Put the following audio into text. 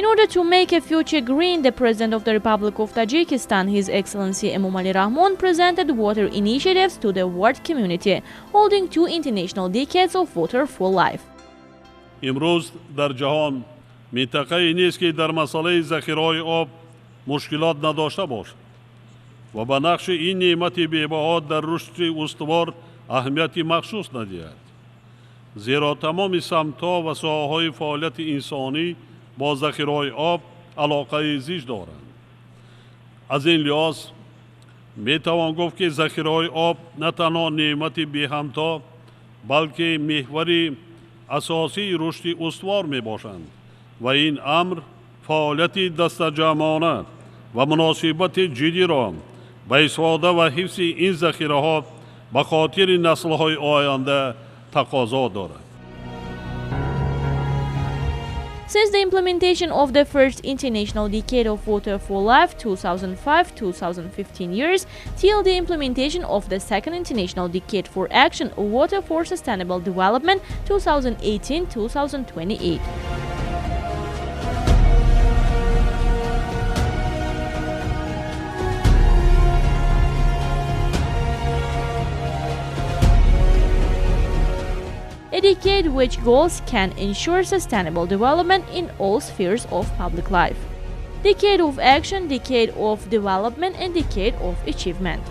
In order to make a future green, the President of the Republic of Tajikistan, His Excellency Emomali Rahmon, presented water initiatives to the world community, holding two international decades of water for life. Имрӯз дар ҷаҳон минтақае нест, ки дар масъалаи захираҳои об мушкилот надошта бошад ва ба нақши ин неъмати бебаҳо дар рушди устувор аҳамияти махсус надиҳад. Зеро тамоми самтҳо ва соҳаҳои фаъолияти инсонӣ бо захираҳои об алоқаи зич доранд. Аз ин лиҳоз метавон гуфт, ки захираҳои об на танҳо неъмати беҳамто, балки меҳвари асосии рушди устувор мебошанд ва ин амр фаъолияти дастаҷамъона ва муносибати ҷиддиро ба истифода ва ҳифзи ин захираҳо ба хотири наслҳои оянда тақозо дорад. Since the implementation of the first International Decade of Water for Life 2005-2015 years till the implementation of the second International Decade for Action Water for Sustainable Development 2018-2028. A decade which goals can ensure sustainable development in all spheres of public life. Decade of action, decade of development, and decade of achievement.